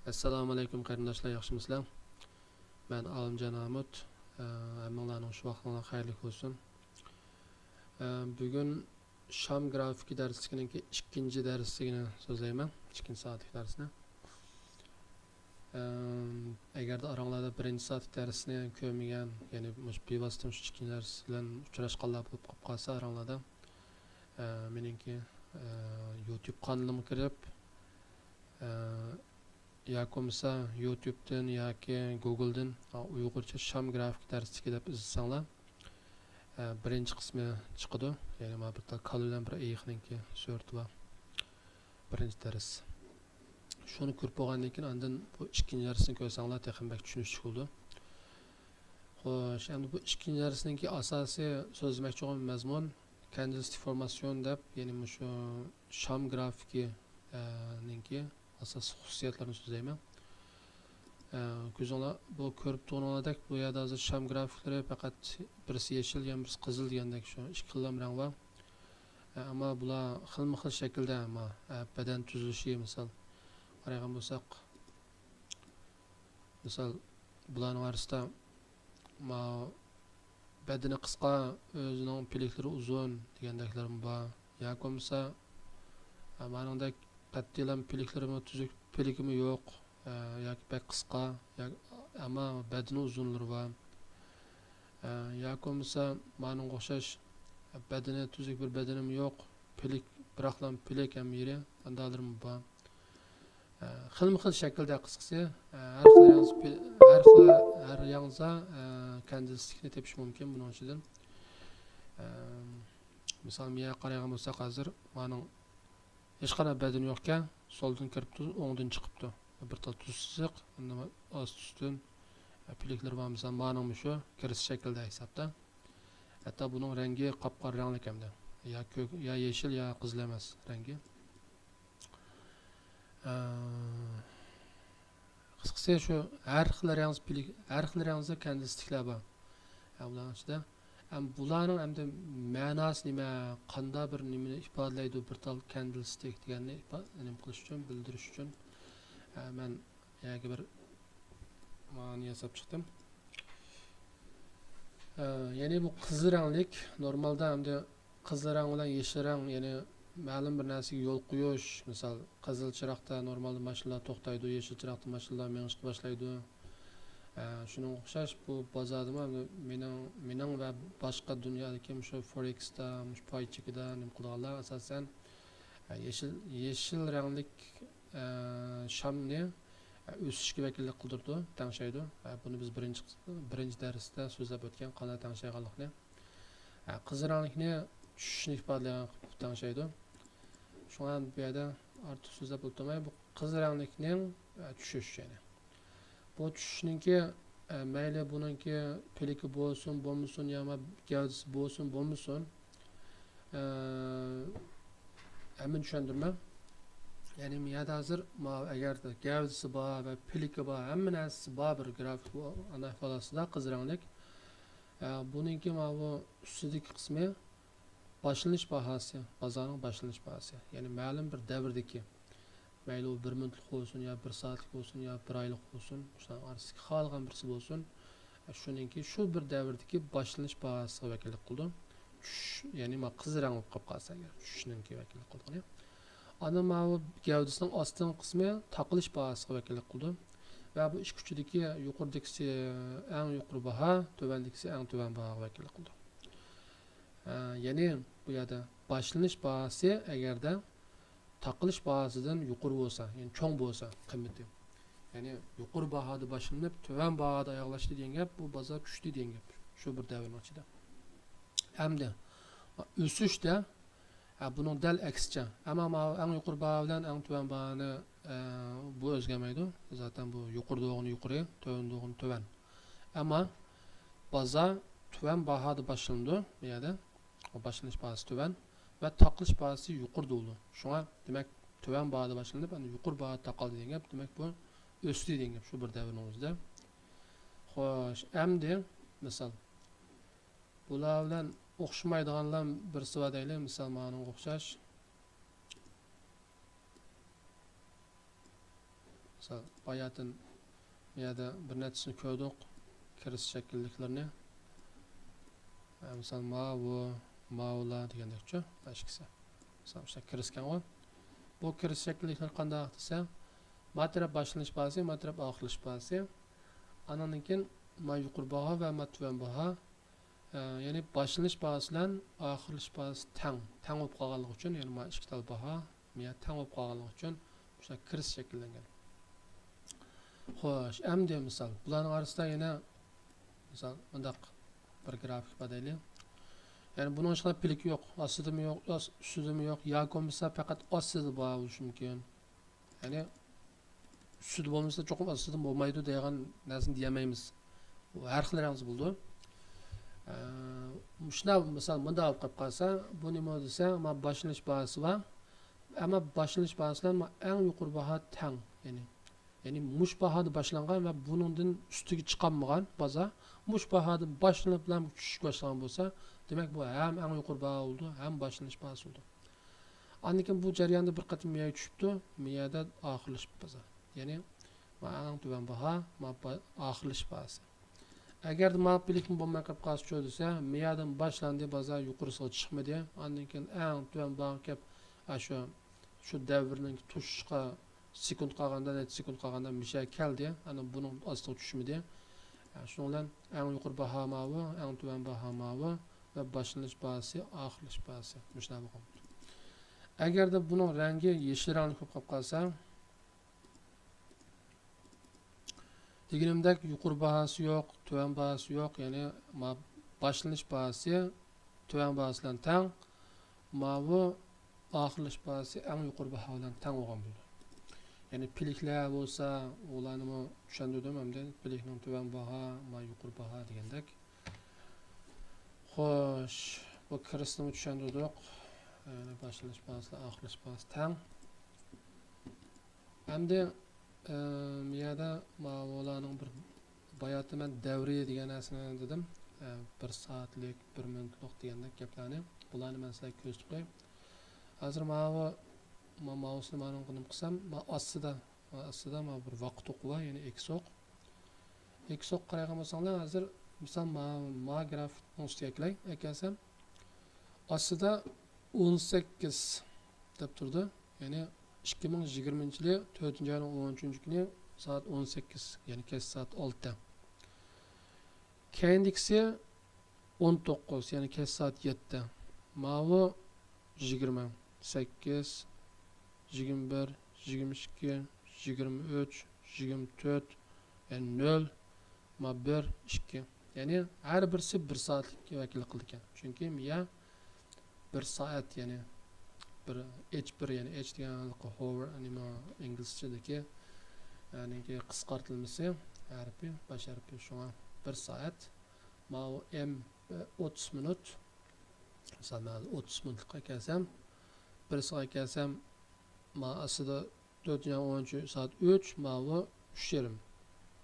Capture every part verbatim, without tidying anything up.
ئەسسالامۇ ئەلەيكۇم قېرىنداشلار، ياخشىمۇسىلەر؟ مەن ئالىمجان ئامۇت. ئە، ھەممىڭلارنىڭ شۇ ۋاقتىڭلار خەيرلىك بولسۇن. ئە، بۈگۈن شام گرافىكى دەرسلىكىنىڭكى ئىككىنچى دەرسلىكىنى سۆزلەيمەن، ئىككىنچى سائەتلىك دەرسنى. ئە، ئەگەردە ئاراڭلاردا بىرىنچى سائەتلىك دەرسنى كۆرمىگەن، يەنى مۇشۇ بىۋاسىتە مۇشۇ ئىككىنچى دەرس بىلەن ئۇچراشقانلار بولۇپ قاپقالسا ئاراڭلاردا، ئە، مېنىڭكى، ئە، يۇتيۇب قانىلىمغا كىرىپ، ئە، ياكى بولمىسا يۇتيۇبتىن ياكى گۇگلدىن، ئا، ئۇيغۇرچە شام گرافىك دەرسلىكى دەپ ئىزدىسەڭلار، ئە، بىرىنچى قىسمى چىقىدۇ. يەنى مانا بىر تال كالا بىلەن بىر ئېيىقنىڭكى سۈرىتى بار. بىرىنچى دەرس. شۇنى كۆرۈپ بولغاندىن كېيىن ئاندىن بۇ ئىككىنچى دەرسنى كۆرسەڭلار تېخىمۇ بەك چۈشىنىشلىك بولىدۇ. خوش، ئەمدى بۇ ئىككىنچى دەرسنىڭكى ئاساسىي سۆزلىمەكچى بولغان مەزمۇن كاندلستىك فورماسيون دەپ، يەنى مۇشۇ شام گرافىكى، ئە، نىڭكى ئاساسلىق خۇسۇسىيەتلىرىنى سۆزلەيمەن. ئە، كۆزۈڭلار بۇ كۆرۈپ تۇرغىنىڭلاردەك بۇ يەردە ھازىر شام گرافىكلىرى پەقەت بىرسى يېشىل، يەنە بىرسى قىزىل دېگەندەك شۇ ئىككى خىل رەڭ بار. ئە، ئەمما بۇلار خىلمۇ خىل شەكىلدە، ئەمما، ئە، بەدەن تۈزۈلۈشى مىسال قارايدىغان بولساق، مىسال بۇلارنىڭ ئارىسىدا ماۋۇ بەدىنى قىسقا، ئۆزىنىڭ پىلىكلىرى ئۇزۇن دېگەندەكلەرمۇ بار. ياكى بولمىسا، ئە، مانىڭدەك قەتئىيلا پىلىكلىرىمۇ تۈزۈك، پىلىكىمۇ يوق، ئە، ياكى بەك قىسقا، ياكى، ئەمما بەدىنى ئۇزۇنلىرى بار. ئە، ياكى بولمىسا مانىڭغا ئوخشاش بەدىنى تۈزۈك بىر بەدىنىمۇ يوق، پىلىك، بىراقلا پىلىك ھەممە يېرى، ئانداقلىرىمۇ بار. ئە، خىلمۇ خىل شەكىلدە قىسقىسى، ئە، ھەر خىل ياڭزا پىل-، ھەر خىل، ھەر ياڭزا، ئە، كاندلستىكنى تېپىش مۇمكىن بۇنىڭ ئىچىدىن. ئە، مىسال، مىيەگە قارايدىغان بولساق، ھازىر مانىڭ ھېچقانداق بەدىنى يوقكەن، سولدىن كىرىپتۇ، ئوڭدىن چىقىپتۇ. بىر تال تۈز سىزىق، ئاندىن ئاستى ئۈستۈن، ئە، پىلىكلىرى بار، مىسال، مانىڭمۇ شۇ كىرىس شەكلىدە ھېسابتا. ھەتتا بۇنىڭ رەڭگى قاپقارا رەڭلىك ئەمدى. يا كۆك، يا يېشىل، يا قىزىل ئەمەس رەڭگى. ئە، قىسقىسى شۇ، ھەر خىل رەڭزى پىلىك، ھەر خىل رەڭزى كاندلستىكلار بار. ھە، بۇلارنىڭ ئىچىدە. ھەم بۇلارنىڭ ئەمدى مەناسى نېمە، قانداق بىر نېمىنى ئىپادىلەيدۇ، بىر تال كاندلستىك دېگەننى ئىپا-، نېمە قىلىش ئۈچۈن، بىلدۈرۈش ئۈچۈن، ئە، مەن يەنە بىر مانى ياساپ چىقتىم. ئە، يەنى بۇ قىزىل رەڭلىك، نورمالدا ئەمدى قىزىل رەڭ بىلەن يېشىل رەڭ، يەنى مەلۇم بىر نەرسىگە يول قويۇش، مىسال، قىزىل چىراغدا نورمالدا ماشىنىلار توختايدۇ، يېشىل چىراغدا ماشىنىلار مېڭىشقا باشلايدۇ. ئە، شۇنىڭغا ئوخشاش بۇ بازاردىمۇ ئەمدى مېنىڭ، مېنىڭ ۋە باشقا دۇنيادىكى مۇشۇ فورېكستا، مۇشۇ پاي چېكىدا نېمە قىلىدىغانلار ئاساسەن، ئە، يېشىل، يېشىل رەڭلىك، ئە، شامنى، ئە، ئۆسۈشكە ۋەكىللىك قىلدۇرىدۇ، تەڭشەيدۇ. ئە، بۇنى بىز بىرىنچى، بىرىنچى دەرستە سۆزلەپ ئۆتكەن قانداق تەڭشەيدىغانلىقنى. ئە، قىزىل رەڭلىكنى چۈشۈشنى ئىپادىلەيدىغان قىلىپ تەڭشەيدۇ. شۇڭا بۇ يەردە ئارتۇق سۆزلەپ ئولتۇرماي، بۇ قىزىل رەڭلىكنىڭ، ئە، چۈشۈش، يەنى. بۇ چۈشۈشنىڭكى، ئە، مەيلى بۇنىڭكى پىلىكى بولسۇن، بولمىسۇن، يا ما گەۋدىسى بولسۇن، بولمىسۇن، ئە، ھەممىنى چۈشەندۈرمەڭ. يەنى، بۇ يەردە ھازىر ماۋۇ ئەگەر گەۋدىسى بار ۋە پىلىكى بار، ھەممە نەرسىسى بار بىر گرافىك بۇ ئانا ئەھۋال ئاستىدا قىزىل رەڭلىك. ئە، بۇنىڭكى ماۋۇ ئۈستىدىكى قىسمى باشلىنىش باھاسى، بازارنىڭ باشلىنىش باھاسى. يەنى مەلۇم بىر دەۋردىكى، مەيلى ئۇ بىر مىنۇتلۇق بولسۇن، يا بىر سائەتلىك بولسۇن، يا بىر ئايلىق بولسۇن، شۇنىڭ ئارىسىدىكى خالىغان بىرسى بولسۇن، شۇنىڭكى شۇ بىر دەۋردىكى باشلىنىش باھاسىغا ۋەكىللىك قىلىدۇ. چۈشۈش، يەنى ما قىزىل رەڭ بولۇپ قاپقالسا ئەگەر، چۈشۈشنىڭكى ۋەكىللىك قىلىدىغىنى. ئاندىن ماۋۇ گەۋدىسىنىڭ ئاستىنقى قىسمى تاقىلىش باھاسىغا ۋەكىللىك قىلىدۇ. ۋە بۇ ئىككى ئۇچىدىكى يۇقىرىدىكىسى ئەڭ يۇقىرى باھا، تۆۋەندىكىسى ئەڭ تۆۋەن باھاغا ۋەكىللىك قىلىدۇ. ئە، يەنى بۇ يەردە باشلىنىش باھاسى ئەگەردە تاقىلىش باھاسىدىن يۇقىرى بولسا، يەنى چوڭ بولسا قىممىتى، يەنى يۇقىرى باھادا باشلىنىپ، تۆۋەن باھادا ئاياغلاشتى دېگەن گەپ، بۇ بازار چۈشتى دېگەن گەپ. شۇ بىر دەۋرنىڭ ئىچىدە. ئەمدى ئۆسۈشتە، ھە، بۇنىڭ دەل ئەكسىچە. ئەمما ماۋۇ ئەڭ يۇقىرى باھا بىلەن ئەڭ تۆۋەن باھانى، ئە، بۇ ئۆزگەرمەيدۇ. زاتەن بۇ يۇقىرىدا بولغىنى يۇقىرى، تۆۋەندە بولغىنى تۆۋەن. ئەمما بازار تۆۋەن باھادا باشلىنىدۇ، بۇ يەردە. باشلىنىش باھاسى تۆۋەن ۋە تاقىلىش باھاسى يۇقىرىدا بولىدۇ. شۇڭا، دېمەك، تۆۋەن باھادا باشلىنىپ، ئەمدى يۇقىرى باھادا تاقالدى دېگەن گەپ، دېمەك، بۇ ئۆستى دېگەن گەپ شۇ بىر دەۋرنىڭ ئۆزىدە. خوش، ئەمدى مىسال، بۇلار بىلەن ئوخشىمايدىغانلار بىرسى بار دەيلى، مىسال، مانىڭغا ئوخشاش. مىسال، باياتىن بۇ يەردە بىر نەچچىسىنى كۆردۇق، كىرىس شەكىللىكلىرىنى. ھە، مىسال، ماۋۇ، ماۋۇلار دېگەندەكچۇ، ئىككىسى. مىسال، مۇشۇ كىرىسكەنغۇ. بۇ كىرىس شەكىللىكلەر قانداق دېسە، ما تەرەپ باشلىنىش باھاسى، ما تەرەپ ئاخىرلىشىش باھاسى. ئانىڭدىن كېيىن ما يۇقىرى باھا ۋە ما تۆۋەن باھا. ئە، يەنى باشلىنىش باھاسى بىلەن ئاخىرلىشىش باھاسى تەڭ، تەڭ بولۇپ قالغانلىقى ئۈچۈن، يەنى ما ئىككى تال باھا ما تەڭ بولۇپ قالغانلىقى ئۈچۈن مۇشۇنداق كىرىس شەكىللەنگەن. خوش، ئەمدى مىسال، بۇلارنىڭ ئارىسىدا يەنە مىسال مۇنداق بىر گرافىك بار دەيلى. يەنى بۇنىڭ ھېچقانداق پىلىكى يوق، ئاستىدىمۇ يوق، ئاس-، ئۈستىدىمۇ يوق، ياكى بولمىسا پەقەت ئاستىدا بار بولۇشى مۇمكىن. يەنى ئۈستىدە بولمىسا چوقۇم ئاستىدىن بولمايدۇ دەيدىغان نەرسىنى دېيەلمەيمىز. ئۇ ھەر خىل رەڭسى بولىدۇ. ئە، مۇشۇنداق مىسال مۇنداق بولۇپ قېلىپ قالسا، بۇ نېمە دېسە، ما باشلىنىش باھاسى بار. ئەمما باشلىنىش باھاسى بىلەن ما ئەڭ يۇقىرى باھا تەڭ. يەنى، يەنى مۇشۇ باھادا باشلانغان ۋە بۇنىڭدىن ئۈستىگە چىقالمىغان بازار مۇشۇ باھادىن باشلىنىپ بىلەن چۈشۈشكە باشلىغان بولسا، دېمەك بۇ ھەم ئەڭ يۇقىرى باھا بولىدۇ، ھەم باشلىنىش باھاسى بولىدۇ. ئاندىن كېيىن بۇ جەرياندا بىر قېتىم مىيەگە چۈشۈپتۇ، مىيەدە ئاخىرلىشىپ بازار. يەنى، ما ئەڭ تۆۋەن باھا، ما با-، ئاخىرلىشىش باھاسى. ئەگەردە ما پىلىكمۇ بولماي قېلىپ قالسىچۇ دېسە، مىيەدىن باشلاندى، بازار يۇقىرىسىغا چىقمىدى. ئاندىن كېيىن ئەڭ تۆۋەن باھاغا كېلىپ، ئاشۇ، شۇ دەۋرنىڭ توشۇشقا سېكۇنت قالغاندا، نەچچە سېكۇنت قالغاندا مىشە كەلدى. ئانا بۇنىڭ ئاستىغا چۈشمىدى. شۇنىڭ بىلەن ئەڭ يۇقىرى باھا ماۋۇ، ئەڭ تۆۋەن باھا ماۋۇ ۋە باشلىنىش باھاسى، ئاخىرلىشىش باھاسى مۇشۇنداق بولغان. ئەگەردە بۇنىڭ رەڭگى يېشىل رەڭلىك بولۇپ قالىپ قالسا، دېگىنىمدەك يۇقىرى باھاسى يوق، تۆۋەن باھاسى يوق، يەنى ما-، باشلىنىش باھاسى تۆۋەن باھاسى بىلەن تەڭ، ماۋۇ ئاخىرلىشىش باھاسى ئەڭ يۇقىرى باھا بىلەن تەڭ بولغان بولىدۇ. يەنى پىلىكلەر بولسا، ئۇلارنىمۇ چۈشەندۈردۈم ئەمدى. پىلىكنىڭ تۆۋەن باھا، ما يۇقىرى باھا دېگەندەك. خوش، بۇ كىرىسنىمۇ چۈشەندۈردۇق. يەنى باشلىنىش باھاسى، ئاخىرلىشىش باھاسى تەڭ. ئەمدى، ئە، بۇ يەردە ماۋۇلارنىڭ بىر باياتى مەن دەۋرى دېگەن نەرسىنى دېدىم. ئە، بىر سائەتلىك، بىر مىنۇتلۇق دېگەندەك گەپلەرنى. بۇلارنى مەن سىلەرگە كۆرسىتىپ قوياي. ھازىر ماۋۇ، ما-، ماۋۇسىنى مانا نېمە قىلسام، ما ئاستىدا، ما ئاستىدا ما بىر ۋاقىت ئوقى بار، يەنى ئېكس ئوق. ئېكس ئوققا قارايدىغان بولساڭلار، ھازىر مىسال، ما، ما گرافىكنىڭ ئۈستىگە ئەكىلەي، ئەكەلسەم، ئاستىدا ئون سەككىز دەپ تۇرىدۇ. يەنى ئىككى مىڭ يىگىرمىنچى يىلى تۆتىنچى ئاينىڭ ئون ئۈچىنچى كۈنى سائەت ئون سەككىز، يەنى كەچ سائەت ئالتە. كەينىدىكىسى ئون توققۇز، يەنى كەچ سائەت يەتتە. ماۋۇ يىگىرمە سەككىز، يىگىرمە بىر، يىگىرمە ئىككى، يىگىرمە ئۈچ، يىگىرمە تۆت، يەنى نۆل، ما بىر، ئىككى. يەنى ھەر بىرسى بىر سائەتلىك ۋەكىللىك قىلىدىكەن. چۈنكى مىيە بىر سائەت، يەنى بىر ئېچ بىر، يەنى ئېچ دېگەن ھوۋېر، نېمە، ئىنگلىزچىدىكى، يەنى قىسقارتىلمىسى ھەرپى، باش ھەرپى. شۇڭا بىر سائەت. ماۋۇ ئېم، ئوتتۇز مىنۇت. مىسال، مەن ئوتتۇز مىنۇتلۇققا كەلسەم، بىرسىغا كەلسەم، ما ئاستىدا تۆتىنچى ئاينىڭ ئون ئۈچى سائەت ئۈچ، ماۋۇ ئۈچ يېرىم،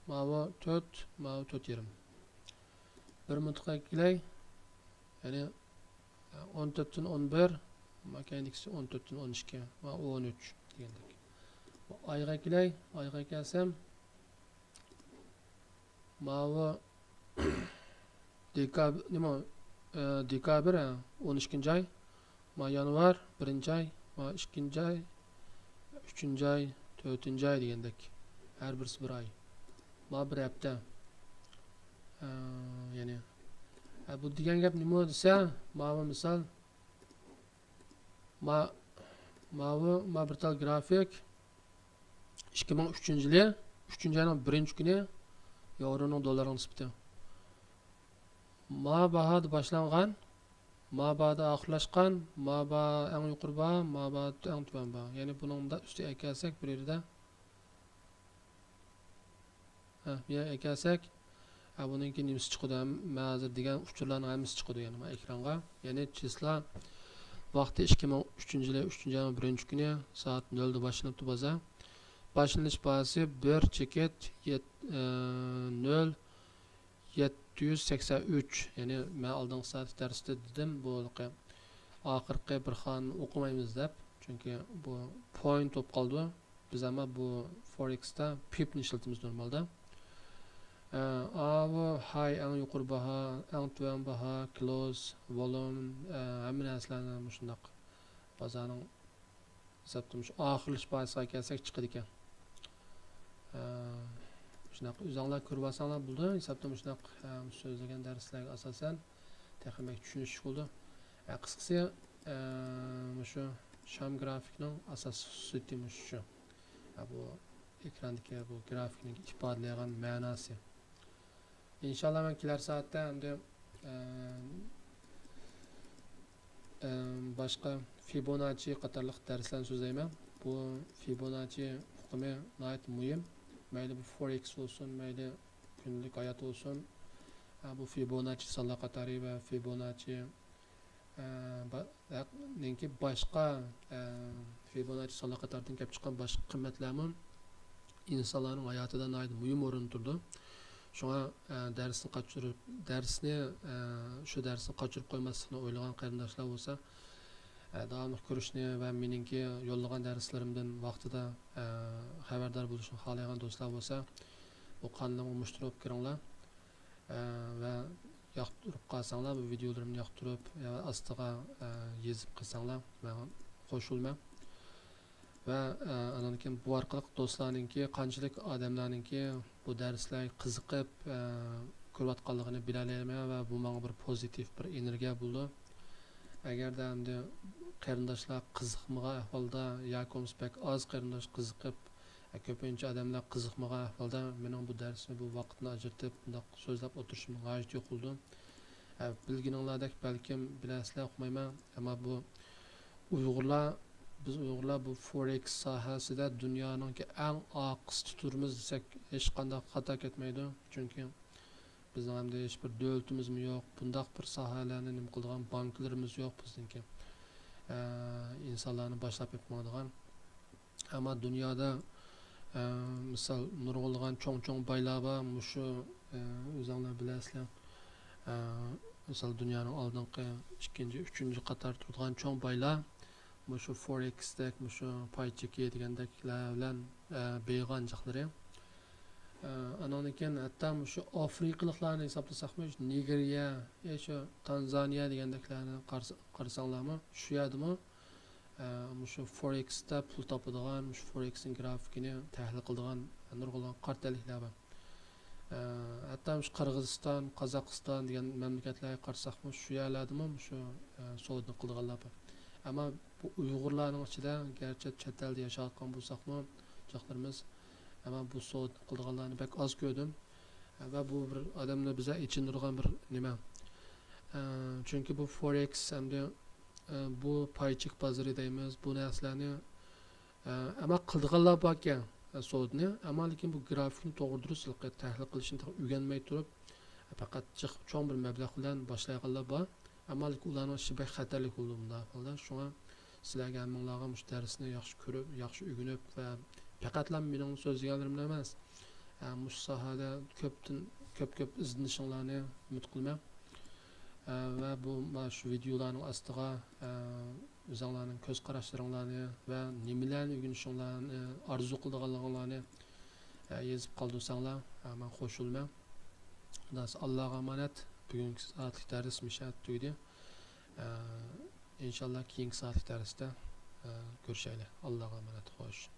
ماۋۇ تۆت، ماۋۇ تۆت يېرىم. بىر مىنۇتقا كېلەي، يەنى ئون تۆتتىن ئون بىر، ما كەينىدىكىسى ئون تۆتتىن ئون ئىككى، ما ئون ئۈچ دېگەندەك. ئايغا كېلەي، ئايغا كەلسەم، ماۋۇ دېكابىر، نېمە، ئە، دېكابىر، ھە، ئون ئىككىنچى ئاي، ما يانۋار، بىرىنچى ئاي، ما ئىككىنچى ئاي، ئۈچىنچى ئاي، تۆتىنچى ئاي دېگەندەك. ھەر بىرسى بىر ئاي. ما بىر ھەپتە. ئە، يەنى، ئە، بۇ دېگەن گەپ نېمە دېسە، ماۋۇ مىسال، ما، ماۋۇ، ما بىر تال گرافىك. ئىككى مىڭ ئۈچىنچى يىلى ئۈچىنچى ئاينىڭ بىرىنچى كۈنى ياۋرونىڭ دوللارنىڭ نىسبىتى. ما باھادا باشلانغان، ما باھادا ئاخىرلاشقان، ما باھا ئەڭ يۇقىرى باھا، ما باھا ئەڭ تۆۋەن باھا. يەنى بۇنىڭ مۇنداق ئۈستىگە ئەكەلسەك بىر يېرىدە. ھە، بۇ يەرگە كەلسەك، ھە، بۇنىڭكى نېمىسى چىقىدۇ؟ ھەم-، مەن ھازىر دېگەن ئۇچۇرلارنىڭ ھەممىسى چىقىدۇ يەنە ئېكرانغا. يەنى چىسلا ۋاقتى ئىككى مىڭ ئۈچىنچى يىلى ئۈچىنچى ئاينىڭ بىرىنچى كۈنى سائەت نۆلدە باشلىنىپتۇ بازار. باشلىنىش باھاسى بىر چېكىت يەت-، ئە، نۆل يەتتە يۈز سەكسەن ئۈچ. يەنى مەن ئالدىنقى سائەتتە دەرستە دېدىم، بۇ ھېلىقى ئاخىرقى بىر خانىنى ئوقۇمايمىز دەپ. چۈنكى بۇ پوينت بولۇپ قالىدۇ. بىز ئەمما بۇ فورېكستا پىپنى ئىشلىتىمىز نورمالدا. ئاۋۇ ھاي، ئەڭ يۇقىرى باھا، ئەڭ تۆۋەن باھا، كلوز، ۋولۇم، ھەممە نەرسىلەرنى مۇشۇنداق بازارنىڭ ھېسابتا مۇشۇ ئاخىرلىشىش باھاسىغا كەلسەك چىقىدىكەن. شۇنداق ئۆزۈڭلار كۆرۈۋالساڭلار بولىدۇ. ھېسابتا مۇشۇنداق سۆزلىگەن دەرسلەرگە ئاساسەن تېخى بەك چۈشىنىشلىك بولىدۇ. قىسقىسى، مۇشۇ شام گرافىكنىڭ ئاساسلىق خۇسۇسىيىتى مۇشۇ. بۇ ئېكراندىكى بۇ گرافىكنىڭ ئىپادىلەيدىغان مەناسى. ئىنشاللا مەن كېلەر سائەتتە ئەمدى، ئە، ئە، باشقا فىبوناچچى قاتارلىق دەرسلەرنى سۆزلەيمەن. بۇ فىبوناچچى ئۇقۇمى ناھايىتى مۇھىم. مەيلى بۇ فورېكس بولسۇن، مەيلى كۈندىلىك ھايات بولسۇن. ئە، بۇ فىبوناچچى سانلار قاتارى ۋە فىبوناچچى، ئە، با-، ھەق-، نىڭكى باشقا، ئە، فىبوناچچى سانلار قاتارىدىن كېلىپ چىققان باشقا قىممەتلەرمۇ ئىنسانلارنىڭ ھاياتىدا ناھايىتى مۇھىم ئورۇندا تۇرىدۇ. شۇڭا، ئە، دەرسنى قاچۇرۇپ، دەرسنى، ئە، شۇ دەرسنى قاچۇرۇپ قويماسلىقنى ئويلىغان قېرىنداشلار بولسا، ئە، داۋاملىق كۆرۈشنى ۋە مېنىڭكى يوللىغان دەرسلىرىمدىن ۋاقتىدا، ئە، خەۋەردار بولۇشنى خالايدىغان دوستلار بولسا، بۇ قانىلىمغا مۇشتەرەك بولۇپ كىرىڭلار. ئە، ۋە ياقتۇرۇپ قالساڭلار، بۇ ۋىدېئولىرىمنى ياقتۇرۇپ، ئە، ئاستىغا، ئە، يېزىپ قالساڭلار، مەن خوش بولىمەن. ۋە، ئە، ئانان كېيىن بۇ ئارقىلىق دوستلارنىڭكى، قانچىلىك ئادەملەرنىڭكى بۇ دەرسلەرگە قىزىقىپ، ئە، كۆرۈۋاتقانلىقىنى بىلەلەيمەن ۋە بۇ ماڭا بىر پوزىتىپ، بىر ئېنېرگىيە بولىدۇ. ئەگەردە ئەمدى قېرىنداشلار قىزىقمىغان ئەھۋالدا ياكى بولمىسا بەك ئاز قېرىنداش قىزىقىپ، ئە، كۆپىنچە ئادەملەر قىزىقمىغان ئەھۋالدا مېنىڭ بۇ دەرسنى، بۇ ۋاقىتنى ئاجرىتىپ بۇنداق سۆزلەپ ئولتۇرۇشۇم ناھايىتى يوق بولىدۇ. ئە، بىلگىنىڭلاردەك بەلكىم بىلەرسىلەر، ئۇقمايمەن، ئەمما بۇ ئۇيغۇرلار، بىز ئۇيغۇرلار بۇ فورېكس ساھەسىدە دۇنيانىڭكى ئەڭ ئارقىسىدا تۇرىمىز دېسەك ھېچقانداق خاتا كەتمەيدۇ. چۈنكى بىزنىڭ ئەمدى ھېچبىر دۆلىتىمىزمۇ يوق، بۇنداق بىر ساھەلەرنى نېمە قىلىدىغان بانكىلىرىمىز يوق بىزنىڭكى. ئە، ئىنسانلارنى باشلاپ ئېلىپ ماڭىدىغان. ئەمما دۇنيادا، ئە، مىسال، نۇرغۇنلىغان چوڭ-چوڭ بايلار بار. مۇشۇ، ئە، ئۆزۈڭلار بىلەسىلەر. ئە، مىسال، دۇنيانىڭ ئالدىنقى، ئىككىنچى، ئۈچىنچى قاتار تۇرىدىغان چوڭ بايلار مۇشۇ فورېكستەك، مۇشۇ پاي چېكى دېگەندەكلەر بىلەن، ئە، بېيىغان جىقلىرى. ئە، ئانىڭدىن كېيىن ھەتتا مۇشۇ ئافرىقىلىقلارنى ھېسابلىساقمۇ، نىگېرىيە، ئە، شۇ تانزانىيە دېگەندەكلەرنى قارىسا-، قارىساڭلارمۇ، شۇ يەردىمۇ ئە، مۇشۇ فورېكستا پۇل تاپىدىغان، مۇشۇ فورېكسنىڭ گرافىكىنى تەھلىل قىلىدىغان نۇرغۇنلىغان قارا تەنلىكلەر بار. ئە، ھەتتا مۇشۇ قىرغىزىستان، قازاقىستان دېگەن مەملىكەتلەرگە قارىساقمۇ، شۇ يەرلەردىمۇ مۇشۇ، ئە، سودىنى قىلىدىغانلار بار. ئەمما بۇ ئۇيغۇرلارنىڭ ئىچىدە، گەرچە چەت ئەلدە ياشاۋاتقان بولساقمۇ، جىقلىرىمىز، ئەمما بۇ سودىنى قىلىدىغانلارنى بەك ئاز كۆردۈم. ۋە بۇ بىر ئادەمنى بىزگە ئېچىندۇرىدىغان بىر نېمە. ئە، چۈنكى بۇ فورېكس ئەمدى، ئە، بۇ پاي چېكى بازىرى دەيمىز، بۇ نەرسىلەرنى، ئە، ئەمما قىلىدىغانلار باركەن، ئە، سودىنى، ئەمما لېكىن بۇ گرافىكنى توغرا دۇرۇس ھېلىقى تەھلىل قىلىشنى تېخى ئۆگەنمەي تۇرۇپ، پەقەت جىق چوڭ بىر مەبلەغ بىلەن باشلايدىغانلار بار. ئەمما لېكىن ئۇلارنىڭ ئىشى بەك خەتەرلىك بولىدۇ بۇنداق ئەھۋالدا. شۇڭا سىلەرگە ھەممىڭلارغا مۇشۇ دەرسنى ياخشى كۆرۈپ، ياخشى ئۆگىنىپ ۋە پەقەتلا مېنىڭ سۆزلىگەنلىرىملا ئەمەس، ئە، مۇشۇ ساھەدە كۆپتىن، كۆپ، كۆپ ئىزدىنىشىڭلارنى ئۈمىد قىلىمەن. ئە، ۋە بۇ، مانا شۇ ۋىدېئولارنىڭ ئاستىغا، ئە، ئۆزۈڭلارنىڭ كۆز قاراشلىرىڭلارنى ۋە نېمىلەرنى ئۆگىنىشىڭلارنى ئارزۇ قىلىدىغانلىقىڭلارنى، ئە، يېزىپ قالدۇرساڭلار، ئە، مەن خوش بولىمەن. خۇداسى ئاللاغا ئامانەت. بۈگۈنكى سائەتلىك دەرس مۇشۇ يەردە تۈگىدى. ئە، ئىنشاللا كېيىنكى سائەتلىك دەرستە، ئە، كۆرۈشەيلى. ئاللاغا ئامانەت، خوش.